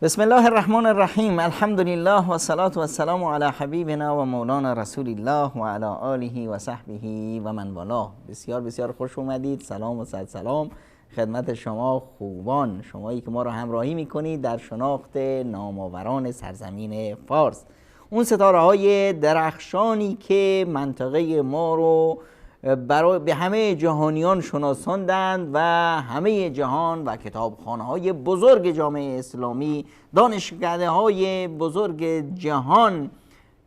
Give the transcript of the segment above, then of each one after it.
بسم الله الرحمن الرحیم. الحمد لله و صلاة و السلام علی حبیبنا و مولانا رسول الله و علی آله و صحبه و من والاه. بسیار بسیار خوش اومدید. سلام و صد سلام خدمت شما خوبان، شمایی که ما رو همراهی میکنید در شناخت نامآوران سرزمین فارس، اون ستاره های درخشانی که منطقه ما رو برای به همه جهانیان شناساندند و همه جهان و کتابخانه های بزرگ جامعه اسلامی، دانشکده های بزرگ جهان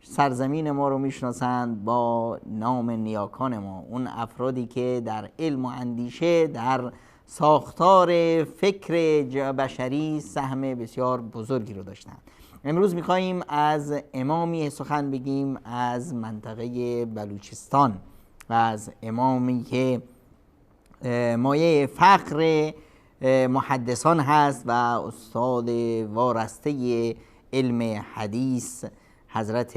سرزمین ما رو میشناسند با نام نیاکان ما، اون افرادی که در علم و اندیشه، در ساختار فکر بشری سهم بسیار بزرگی رو داشتند. امروز میخواییم از امامی سخن بگیم از منطقه بلوچستان و از امامی که مایه فخر محدثان هست و استاد وارسته علم حدیث، حضرت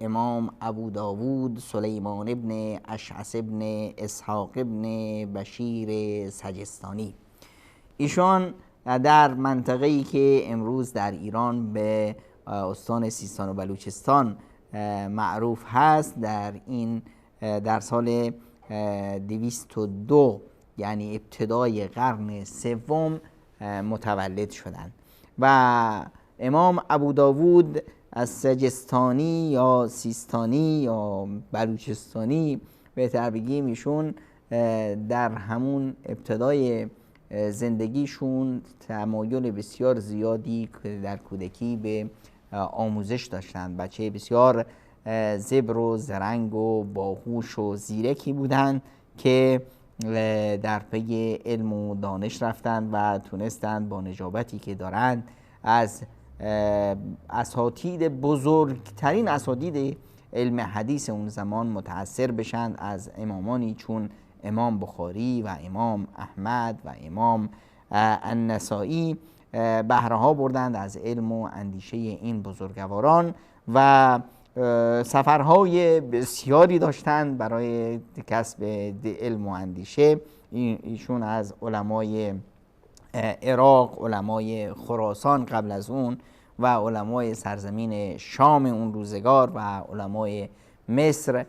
امام ابو داود سلیمان ابن اشعث ابن اسحاق ابن بشیر سجستانی. ایشان در منطقه‌ای که امروز در ایران به استان سیستان و بلوچستان معروف هست، در سال 202 یعنی ابتدای قرن سوم متولد شدند و امام ابو داود از سجستانی یا سیستانی یا بلوچستانی بهتر بگیم، ایشون در همون ابتدای زندگیشون تمایل بسیار زیادی در کودکی به آموزش داشتند. بچه بسیار زبر و زرنگ و باهوش و زیرکی بودند که در پی علم و دانش رفتند و تونستند با نجابتی که دارند از اساتید بزرگترین اساتید علم حدیث اون زمان متأثر بشند، از امامانی چون امام بخاری و امام احمد و امام النسائی بهره ها بردند از علم و اندیشه این بزرگواران و سفرهای بسیاری داشتند برای کسب علم و اندیشه. ایشون از علمای عراق، علمای خراسان قبل از اون و علمای سرزمین شام اون روزگار و علمای مصر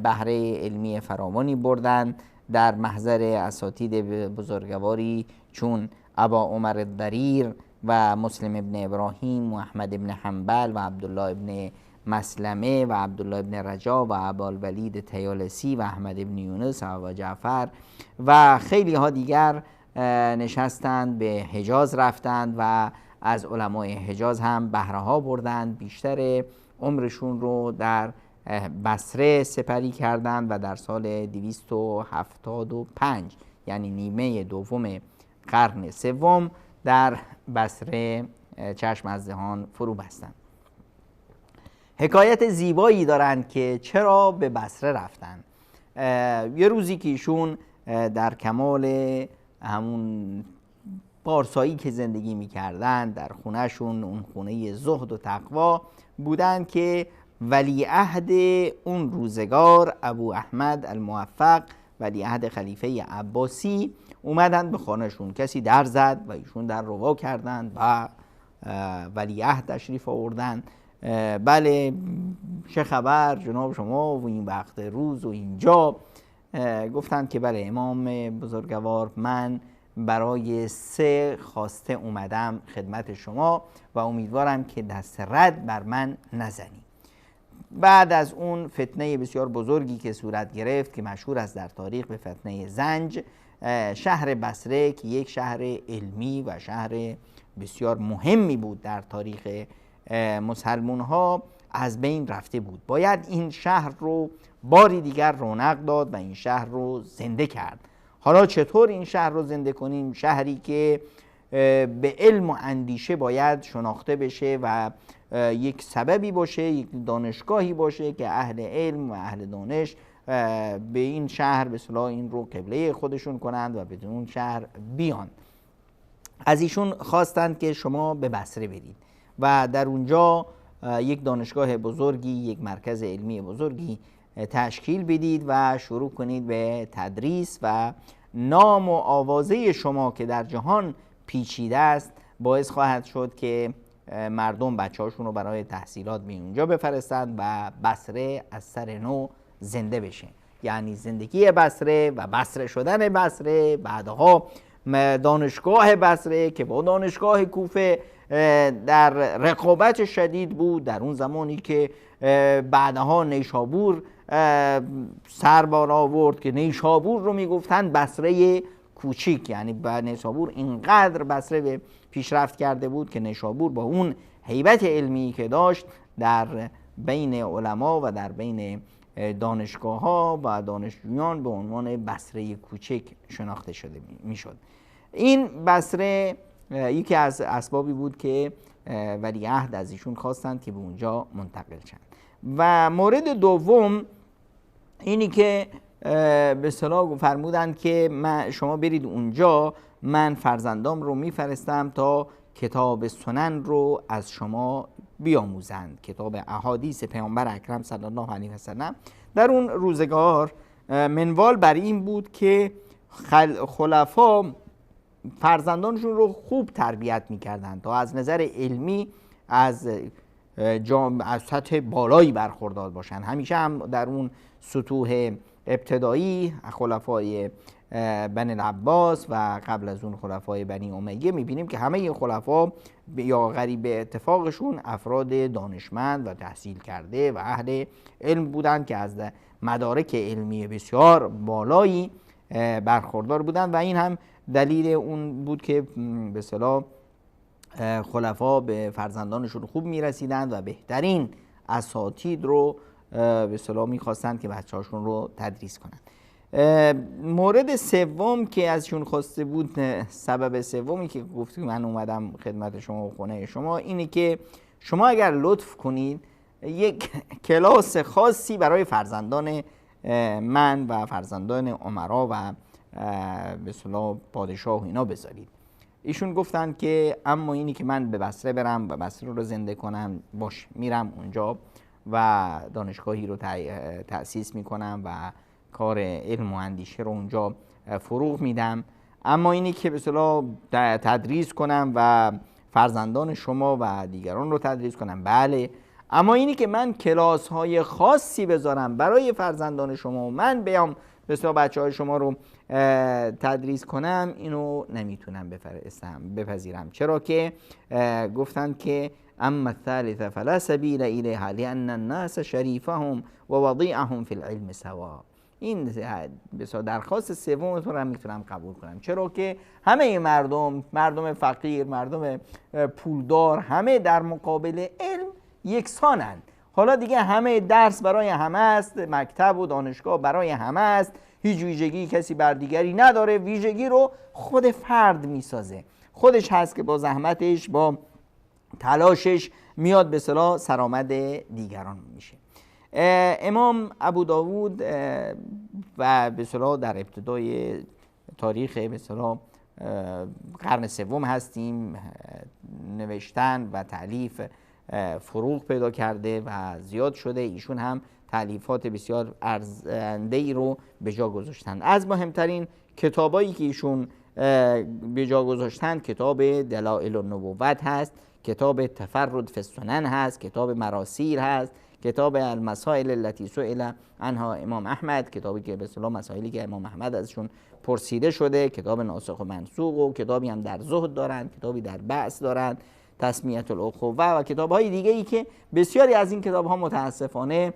بهره علمی فراوانی بردند. در محضر اساتید بزرگواری چون ابا عمر الضریر و مسلم ابن ابراهیم و احمد ابن حنبل و عبدالله ابن مسلمه و عبدالله ابن رجا و ابوالولید طیالسی و احمد ابن یونس و جعفر و خیلی ها دیگر نشستند، به حجاز رفتند و از علمای حجاز هم بهره ها بردند. بیشتر عمرشون رو در بصره سپری کردند و در سال 275 یعنی نیمه دوم قرن سوم در بصره چشم از جهان فرو بستند. حکایت زیبایی دارند که چرا به بصره رفتن. یه روزی که ایشون در کمال همون پارسایی که زندگی میکردن در خونهشون، اون خونه زهد و تقوا بودن که ولیعهد اون روزگار ابو احمد الموفق، ولیعهد خلیفه عباسی، اومدن به خانهشون. کسی در زد و ایشون در رو وا کردند و ولیعهد تشریف آوردن. بله چه خبر جناب شما و این وقت روز و اینجا؟ گفتند که بله امام بزرگوار، من برای سه خواسته اومدم خدمت شما و امیدوارم که دست رد بر من نزنی. بعد از اون فتنه بسیار بزرگی که صورت گرفت که مشهور است در تاریخ به فتنه زنج، شهر بصره که یک شهر علمی و شهر بسیار مهمی بود در تاریخ مسلمان ها، از بین رفته بود. باید این شهر رو باری دیگر رونق داد و این شهر رو زنده کرد. حالا چطور این شهر رو زنده کنیم؟ شهری که به علم و اندیشه باید شناخته بشه و یک سببی باشه، یک دانشگاهی باشه که اهل علم و اهل دانش به این شهر به صلاح این رو قبله خودشون کنند و به اون شهر بیان. از ایشون خواستند که شما به بصره برید و در اونجا یک دانشگاه بزرگی، یک مرکز علمی بزرگی تشکیل بدید و شروع کنید به تدریس و نام و آوازه شما که در جهان پیچیده است باعث خواهد شد که مردم بچه‌هاشون رو برای تحصیلات به اونجا بفرستند و بصره از سر نو زنده بشه. یعنی زندگی بصره و بصره شدن بصره، بعدها دانشگاه بصره که با دانشگاه کوفه در رقابت شدید بود در اون زمانی که بعدها نیشابور سر بالا آورد که نیشابور رو میگفتن بصره کوچیک، یعنی نیشابور اینقدر بصره به پیشرفت کرده بود که نیشابور با اون هیبت علمی که داشت در بین علما و در بین دانشگاه ها و دانشجویان به عنوان بصره کوچک شناخته شده میشد. این بصره یکی از اسبابی بود که ولیعهد از ایشون خواستند که به اونجا منتقل شند. و مورد دوم اینی که به اصطلاح فرمودند که شما برید اونجا، من فرزندام رو میفرستم تا کتاب سنن رو از شما بیاموزند، کتاب احادیث پیامبر اکرم صلی الله علیه و سلم. در اون روزگار منوال بر این بود که خلفا فرزندانشون رو خوب تربیت میکردند تا از نظر علمی از سطح بالایی برخوردار باشند. همیشه هم در اون سطوح ابتدایی خلفای بنی العباس و قبل از اون خلفای بنی امیه میبینیم که همه خلفا یا غریب اتفاقشون افراد دانشمند و تحصیل کرده و اهل علم بودند که از مدارک علمی بسیار بالایی برخوردار بودند و این هم دلیل اون بود که به اصطلاح خلفا به فرزندانشون خوب میرسیدند و بهترین اساتید رو به اصطلاح میخواستند که بچه‌هاشون رو تدریس کنند. مورد سوم که ازشون خواسته بود، سبب سومی که گفت من اومدم خدمت شما و خونه شما، اینه که شما اگر لطف کنید یک کلاس خاصی برای فرزندان من و فرزندان امرا و به اصطلاح پادشاه و اینا بذارید. ایشون گفتن که اما اینی که من به بصره برم و بصره رو زنده کنم، باش میرم اونجا و دانشگاهی رو تأسیس میکنم و کار علم و اندیشه رو اونجا فروغ میدم، اما اینی که به اصطلاح تدریس کنم و فرزندان شما و دیگران رو تدریس کنم، بله، اما اینی که من کلاس های خاصی بذارم برای فرزندان شما و من بیام به اصطلاح بچه های شما رو تدریس کنم، اینو نمیتونم بپذیرم. چرا که گفتن که اما الثالث فلا سبیل الیها لان الناس شریفهم و وضیعهم فی العلم سوا. این درخواست سوم تو رو میتونم قبول کنم، چرا که همه مردم، مردم فقیر، مردم پولدار، همه در مقابل علم یکسانند. حالا دیگه همه درس برای همه است، مکتب و دانشگاه برای همه است، هیچ ویژگی کسی بر دیگری نداره، ویژگی رو خود فرد میسازه، خودش هست که با زحمتش، با تلاشش میاد به اصطلاح سرآمد دیگران میشه. امام ابو داود و به اصطلاح در ابتدای تاریخ به اصطلاح قرن سوم هستیم، نوشتن و تألیف فروغ پیدا کرده و زیاد شده. ایشون هم تألیفات بسیار ارزنده‌ای رو به جا گذاشتند. از مهمترین کتابایی که ایشون به جا گذاشتند کتاب دلائل النبوت هست، کتاب تفرد فی السنن هست، کتاب مراسیل هست، کتاب المسائل التي سئل عنها امام احمد، کتابی که به اصطلاح مسائلی که امام احمد ازشون پرسیده شده، کتاب ناسخ و منسوخ و کتابی هم در زهد دارند، کتابی در بعث دارند، تسمیت الاخوه و کتاب‌های دیگه ای که بسیاری از این کتاب‌ها متاسفانه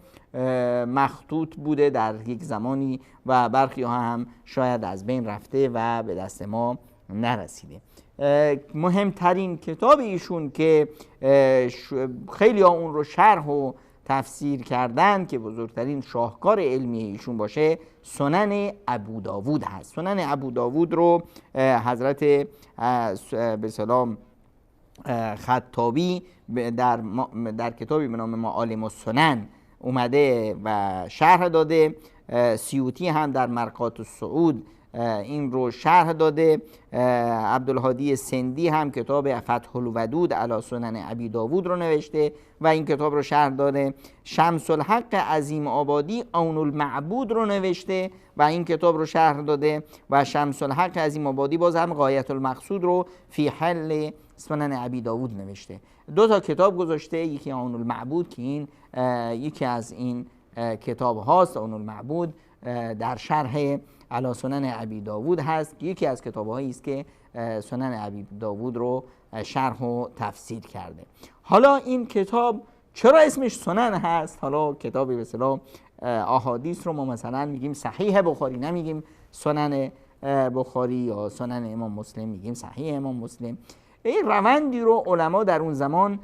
مخطوط بوده در یک زمانی و برخی ها هم شاید از بین رفته و به دست ما نرسیده. مهمترین کتاب ایشون که خیلی ها اون رو شرح و تفسیر کردن که بزرگترین شاهکار علمی ایشون باشه، سنن ابو داوود هست. سنن ابو داوود رو حضرت به سلام خطابی در کتابی به نام معالم السنن اومده و شرح داده. سیوطی هم در مرقات الصعود این رو شرح داده. عبدالهادی سندی هم کتاب فتح الودود علی سنن ابی داوود رو نوشته و این کتاب رو شرح داده. شمس الحق عظیم آبادی عون المعبود رو نوشته و این کتاب رو شرح داده و شمس الحق عظیم آبادی باز هم غایت المقصود رو فی حل سنن ابی داوود نوشته. دو تا کتاب گذاشته، یکی عون المعبود که این یکی از این کتاب هاست، عون المعبود در شرح علی سنن ابی داوود هست، یکی از کتاب‌هایی است که سنن ابی داوود رو شرح و تفسیر کرده. حالا این کتاب چرا اسمش سنن هست؟ حالا کتابی به اصطلاح احادیث رو ما مثلا میگیم صحیح بخاری، نمیگیم سنن بخاری یا سنن امام مسلم، میگیم صحیح امام مسلم. این روندی رو علما در اون زمان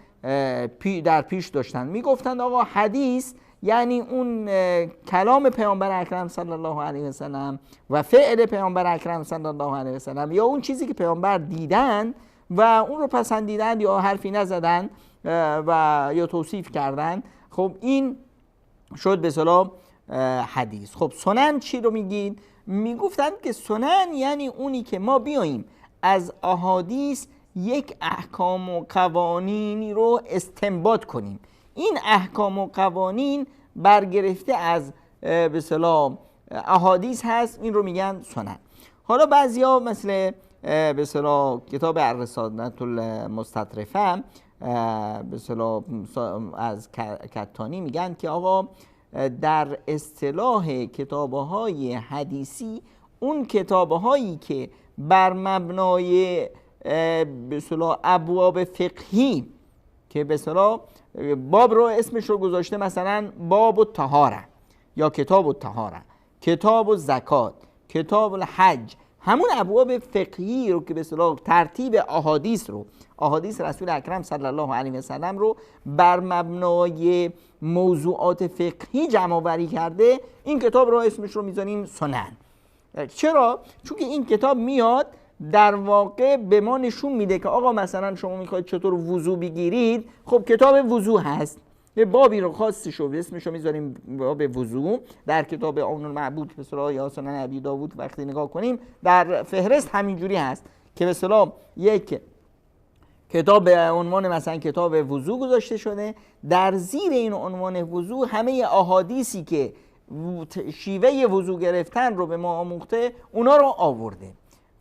در پیش داشتن، میگفتند آقا حدیث یعنی اون کلام پیامبر اکرم صلی الله علیه و سلم و فعل پیامبر اکرم صلی الله علیه و سلم، یا اون چیزی که پیامبر دیدن و اون رو پسندیدن یا حرفی نزدن و یا توصیف کردن. خب این شد به اصطلاح حدیث. خب سنن چی رو میگید؟ میگفتند که سنن یعنی اونی که ما بیاییم از احادیث یک احکام و قوانینی رو استنباط کنیم. این احکام و قوانین برگرفته از به اصطلاح احادیث هست، این رو میگن سنن. حالا بعضیا مثل به اصطلاح کتاب الرسالة المستطرفه به اصطلاح از کتانی میگن که آقا در اصطلاح کتاب‌های حدیثی اون کتاب‌هایی که بر مبنای به اصطلاح ابواب فقهی که به اصطلاح باب رو اسمش رو گذاشته، مثلا باب الطهاره یا کتاب الطهاره، کتاب الزکات، کتاب الحج، همون ابواب فقهی رو که به اصطلاح ترتیب احادیث رو، احادیث رسول اکرم صلی الله علیه و سلم رو بر مبنای موضوعات فقهی جمع آوری کرده، این کتاب رو اسمش رو میذاریم سنن. چرا؟ چون که این کتاب میاد در واقع به ما نشون میده که آقا مثلا شما میخواید چطور وضو بگیرید، خب کتاب وضو هست، یه بابی رو خاصش رو اسمش رو میذاریم باب وضو. در کتاب عون المعبود به اصطلاح یا سنن ابی داوود وقتی نگاه کنیم در فهرست همینجوری هست که به اصطلاح یک کتاب به عنوان مثلا کتاب وضو گذاشته شده، در زیر این عنوان وضو همه احادیثی که شیوه وضو گرفتن رو به ما آموخته اونا رو آورده.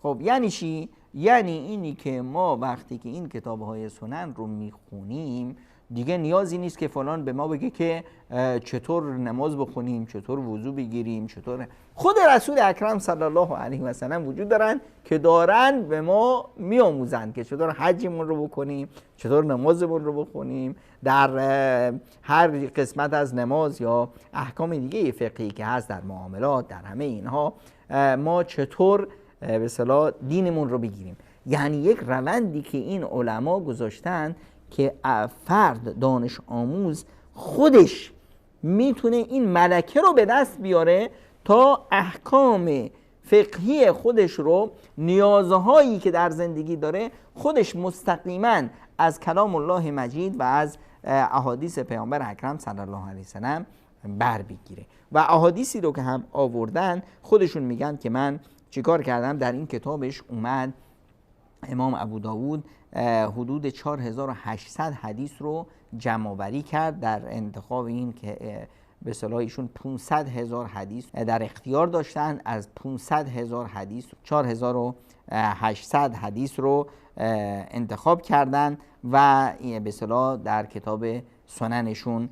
خب یعنی چی؟ یعنی اینی که ما وقتی که این کتاب‌های سنن رو میخونیم دیگه نیازی نیست که فلان به ما بگه که چطور نماز بخونیم، چطور وضو بگیریم، چطور. خود رسول اکرم صلی الله علیه و سلم وجود دارن که دارن به ما میآموزند که چطور حجمون رو بکنیم، چطور نمازمون رو بخونیم، در هر قسمت از نماز یا احکام دیگه فقهی که هست، در معاملات، در همه اینها ما چطور به اصطلاح دینمون رو بگیریم. یعنی یک روندی که این علما گذاشتن که فرد دانش آموز خودش میتونه این ملکه رو به دست بیاره تا احکام فقهی خودش رو، نیازهایی که در زندگی داره، خودش مستقیما از کلام الله مجید و از احادیث پیامبر اکرم صلی الله علیه وسلم بر بگیره. و احادیثی رو که هم آوردن خودشون میگن که من چیکار کردم. در این کتابش اومد امام ابو داود حدود 4800 حدیث رو جمع آوری کرد. در انتخاب این که به اصطلاح ایشون 500,000 حدیث در اختیار داشتن، از 500,000 حدیث 4800 حدیث رو انتخاب کردن و به اصطلاح در کتاب سننشون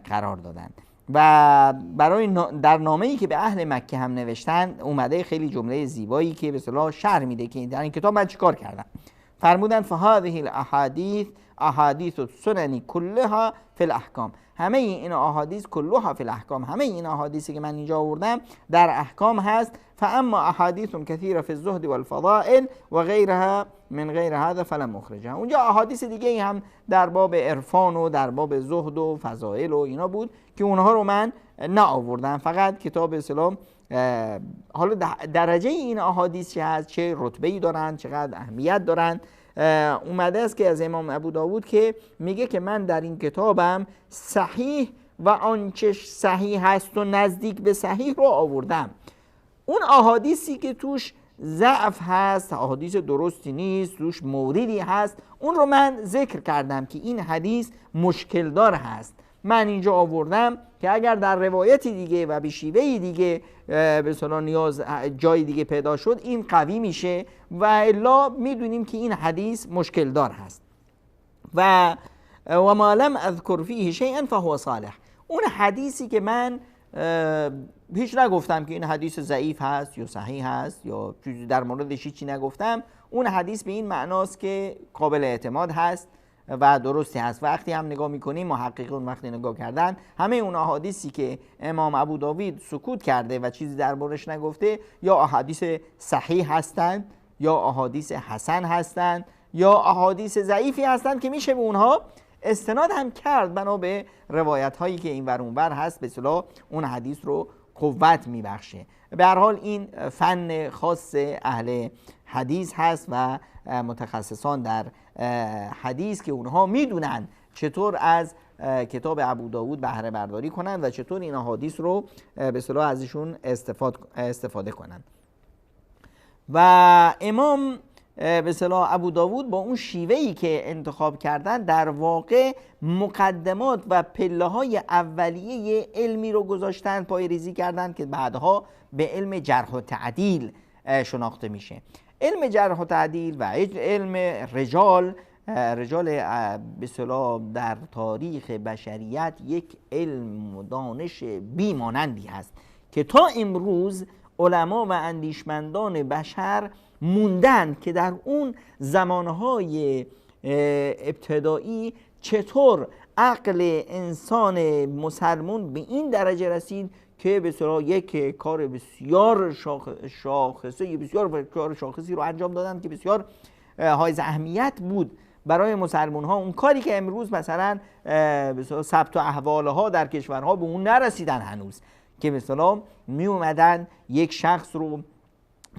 قرار دادن. و برای در نامه‌ای که به اهل مکه هم نوشتن اومده خیلی جمله زیبایی که به اصطلاح شرح میده که در این کتاب من چیکار کردم. فرمودن فهذه الاحادیث احادیث السنن كلها فی الاحکام، همه این احادیث كلها فی الاحکام، همه این احادیثی که من اینجا آوردم در احکام هست. فاما احادیث کثیره فی الزهد والفضائل و غیرها من غیر هذا فلم اخرجها. اونجا احادیث دیگه هم در باب عرفان و در باب زهد و فضائل و اینا بود که اونها رو من نه آوردم، فقط کتاب اسلام. حالا درجه این احادیث چه هست، چه رتبه‌ای دارن، چقدر اهمیت دارن، اومده است که از امام ابو داود که میگه که من در این کتابم صحیح و آنچه صحیح هست و نزدیک به صحیح رو آوردم. اون احادیثی که توش ضعف هست، احادیث درستی نیست، توش موردی هست، اون رو من ذکر کردم که این حدیث مشکل دار هست. من اینجا آوردم که اگر در روایت دیگه و به شیوه دیگه به اصطلاح نیاز جای دیگه پیدا شد، این قوی میشه و الا میدونیم که این حدیث مشکل دار هست. و ما لم اذکر فیه شیئا فهو صالح، اون حدیثی که من هیچ نگفتم که این حدیث ضعیف هست یا صحیح هست یا چیزی در موردش هیچی نگفتم، اون حدیث به این معناست که قابل اعتماد هست و درستی هست. وقتی هم نگاه میکنیم، محققون وقتی نگاه کردن، همه اون احادیثی که امام ابو داوود سکوت کرده و چیزی در موردش نگفته، یا احادیث صحیح هستند یا احادیث حسن هستند یا احادیث ضعیفی هستند که میشه به اونها استناد هم کرد، بنا به روایت هایی که این ور اون ور هست، به اصطلاح اون حدیث رو قوت میبخشه. به هر حال این فن خاص اهل حدیث هست و متخصصان در حدیث که اونها میدونن چطور از کتاب ابو داود بهره برداری کنند و چطور این احادیث رو به اصطلاح ازشون استفاده کنند. و امام به اصطلاح ابو داود با اون شیوهی که انتخاب کردن، در واقع مقدمات و پله‌های اولیه علمی رو گذاشتن، پای ریزی کردن که بعدها به علم جرح و تعدیل شناخته میشه. علم جرح و تعدیل و علم رجال، رجال به اصطلاح در تاریخ بشریت یک علم و دانش بیمانندی هست که تا امروز علما و اندیشمندان بشر موندن که در اون زمانهای ابتدایی چطور عقل انسان مسلمان به این درجه رسید که به اصطلاح یک کار بسیار شاخصه، بسیار کار شاخصی رو انجام دادن که بسیار حائز اهمیت بود برای مسلمان ها. اون کاری که امروز مثلا ثبت و احوال ها در کشورها به اون نرسیدن هنوز، که مثلا می اومدن یک شخص رو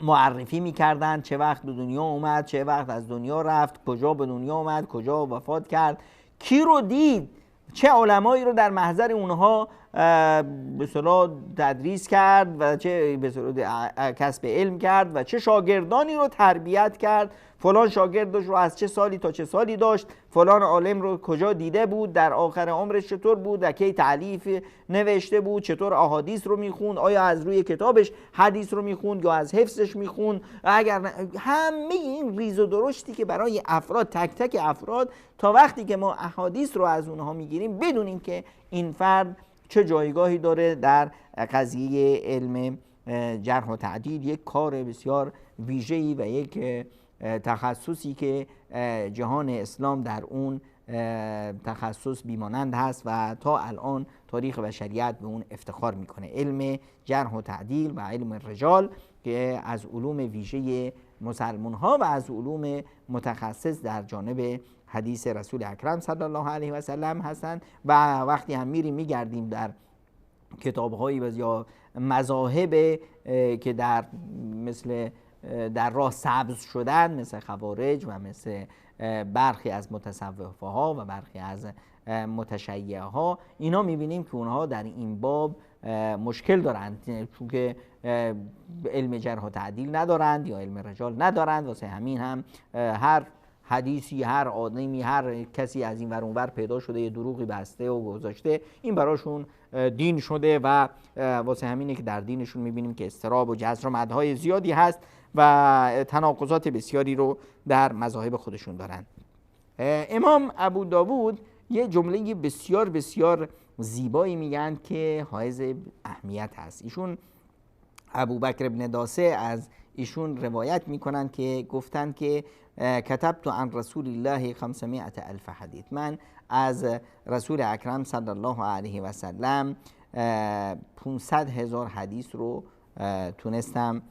معرفی میکردن، چه وقت به دنیا اومد، چه وقت از دنیا رفت، کجا به دنیا اومد، کجا وفات کرد، کی رو دید، چه علمایی رو در محضر اونها به اصطلاح تدریس کرد و چه به اصطلاح کسب علم کرد و چه شاگردانی رو تربیت کرد، فلان شاگردش رو از چه سالی تا چه سالی داشت، فلان عالم رو کجا دیده بود، در آخر عمرش چطور بود، در کی تألیف نوشته بود، چطور احادیث رو میخوند، آیا از روی کتابش حدیث رو میخوند یا از حفظش میخوند. اگر همه این ریز و درشتی که برای افراد، تک تک افراد، تا وقتی که ما احادیث رو از اونها میگیریم بدونیم که این فرد چه جایگاهی داره در قضیه علم جرح و تعدیل، یک کار بسیار ویژه‌ای و یک تخصصی که جهان اسلام در اون تخصص بیمانند هست و تا الان تاریخ بشریت به اون افتخار میکنه. علم جرح و تعدیل و علم رجال که از علوم ویژه مسلمان ها و از علوم متخصص در جانب حدیث رسول اکرم صلی الله علیه و سلم هستند. و وقتی هم میریم میگردیم در کتاب‌هایی یا مذاهب که در مثل در راه سبز شدن، مثل خوارج و مثل برخی از متصوفه ها و برخی از متشیعه ها، اینا میبینیم که اونها در این باب مشکل دارند، چون که علم جرح و تعدیل ندارند یا علم رجال ندارند. واسه همین هم هر حدیثی، هر آدمی، هر کسی از این ور اون ور پیدا شده یه دروغی بسته و گذاشته، این براشون دین شده و واسه همینه که در دینشون میبینیم که اضطراب و جزر و مدهای زیادی هست و تناقضات بسیاری رو در مذاهب خودشون دارن. امام ابو داود یه جمله بسیار بسیار زیبایی میگن که حائز اهمیت هست. ایشون ابوبکر ابن داسه از ایشون روایت میکنن که گفتن که کتبت عن رسول الله 500 الف حدیث، من از رسول اکرم صلی الله علیه و سلم 500 هزار حدیث رو تونستم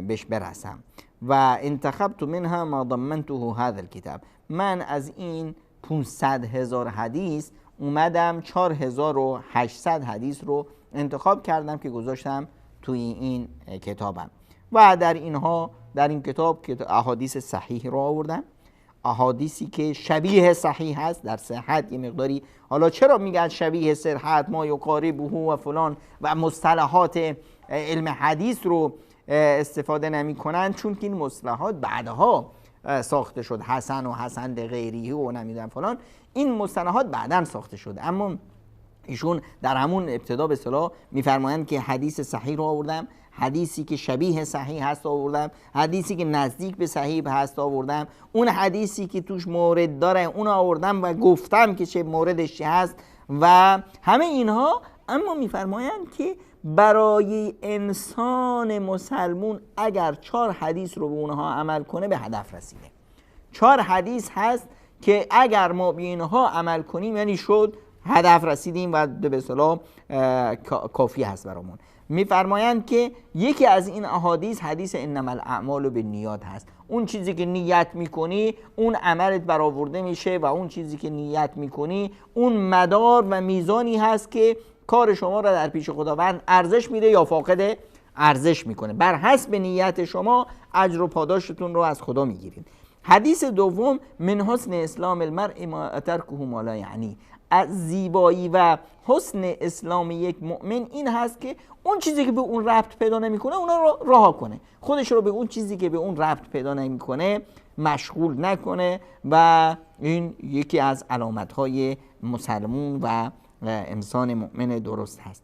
بهش برسم و انتخبت منها ما ضمنته هذا الكتاب، من از این 500 هزار حدیث اومدم 4800 حدیث رو انتخاب کردم که گذاشتم توی این کتابم و در اینها، در این کتاب احادیث صحیح رو آوردم، احادیثی که شبیه صحیح هست در صحت یه مقداری. حالا چرا میگن شبیه صحت، ما یقاربه و فلان و مصطلحات علم حدیث رو استفاده نمی کنند، چون که این مصطلحات بعدها ساخته شد، حسن و حسن لغیره و نمیدونم فلان، این مصطلحات بعداً ساخته شد. اما ایشون در همون ابتدا به اصطلاح میفرمایند که حدیث صحیح رو آوردم، حدیثی که شبیه صحیح هست آوردم، حدیثی که نزدیک به صحیح هست آوردم، اون حدیثی که توش مورد داره اون آوردم و گفتم که چه موردش هست و همه اینها. اما میفرمایند که برای انسان مسلمون اگر 4 حدیث رو به اونها عمل کنه به هدف رسیده. 4 حدیث هست که اگر ما به اینها عمل کنیم یعنی شد هدف رسیدیم و به اصطلاح کافی هست برامون. میفرمایند که یکی از این احادیث حدیث انما الاعمال بالنیات هست. اون چیزی که نیت میکنی اون عملت برآورده میشه و اون چیزی که نیت میکنی اون مدار و میزانی هست که کار شما را در پیش خداوند ارزش میده یا فاقد ارزش میکنه. بر حسب نیت شما اجر و پاداشتون رو از خدا میگیرید. حدیث دوم من حسن اسلام المرء ما ترکه ما لا یعنی، از زیبایی و حسن اسلام یک مؤمن این هست که اون چیزی که به اون ربط پیدا نمیکنه اون رو رها کنه، خودش رو به اون چیزی که به اون ربط پیدا نمیکنه مشغول نکنه و این یکی از علامت‌های مسلمون و انسان مؤمن درست هست.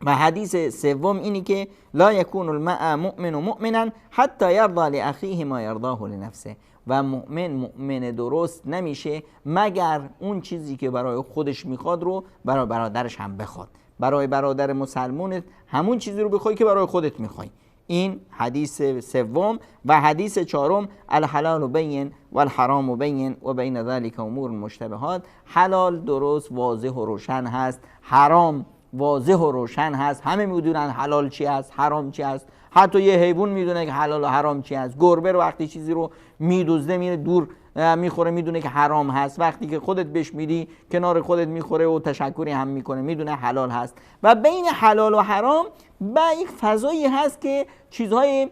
و حدیث سوم اینی که لا یکون المؤمن مؤمنا حتی یرضی لأخیه ما یرضاه لنفسه، و مؤمن مؤمن درست نمیشه مگر اون چیزی که برای خودش میخواد رو برای برادرش هم بخواد. برای برادر مسلمونت همون چیزی رو بخوای که برای خودت میخوای. این حدیث سوم. و حدیث چهارم الحلال بین و الحرام بین و بین ذلک امور مشتبهات. حلال درست واضح و روشن هست، حرام واضح و روشن هست، همه میدونن حلال چی هست حرام چی هست. حتی یه حیوان میدونه که حلال و حرام چی هست. گربه رو وقتی چیزی رو میدزده میره دور میخوره، میدونه که حرام هست. وقتی که خودت بهش میدی کنار خودت میخوره و تشکری هم میکنه، میدونه حلال هست. و بین حلال و حرام با یک فضایی هست که چیزهای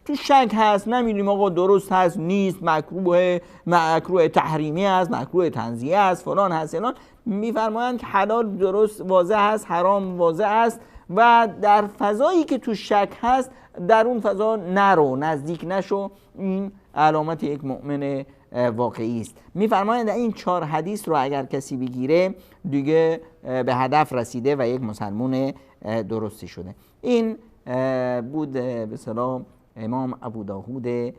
تو شک هست، نمیدونیم آقا درست هست نیست، مکروه، مکروه تحریمی هست، مکروه تنزیه هست، فلان هست فلان. میفرمایند که حلال درست واضح هست، حرام واضح هست و در فضایی که تو شک هست در اون فضا نرو، نزدیک نشو. این علامت یک مؤمن واقعی است. میفرمایند این 4 حدیث رو اگر کسی بگیره دیگه به هدف رسیده و یک مسلمون درستی شده. این بود به اصطلاح امام ابو داوود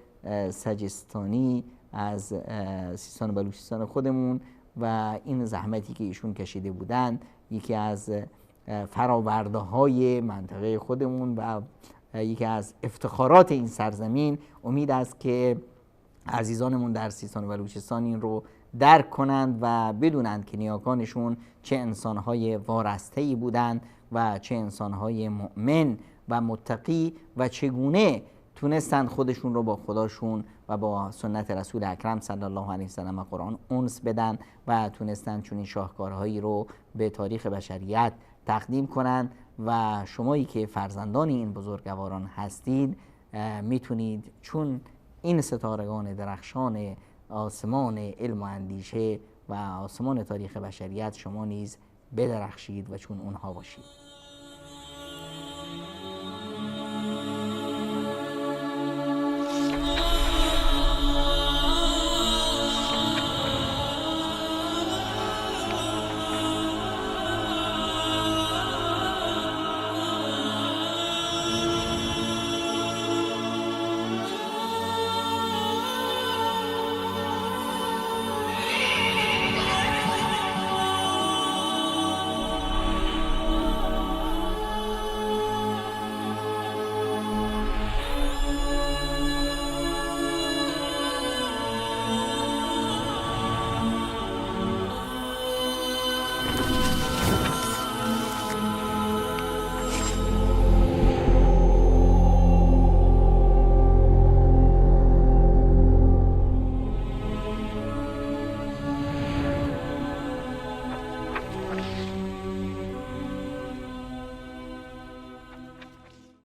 سجستانی از سیستان و بلوچستان خودمون و این زحمتی که ایشون کشیده بودند یکی از فراورده های منطقه خودمون و یکی از افتخارات این سرزمین. امید است که عزیزانمون در سیستان و بلوچستان این رو درک کنند و بدونند که نیاکانشون چه انسانهای وارسته‌ای بودند و چه انسانهای مؤمن و متقی و چگونه تونستند خودشون رو با خداشون و با سنت رسول اکرم صلی الله علیه و سلم و قرآن انس بدن و تونستند چنین شاهکارهایی رو به تاریخ بشریت تقدیم کنند. و شمایی که فرزندان این بزرگواران هستید میتونید چون این ستارگان درخشان آسمان علم و اندیشه و آسمان تاریخ بشریت شما نیز بدرخشید و چون اونها باشید.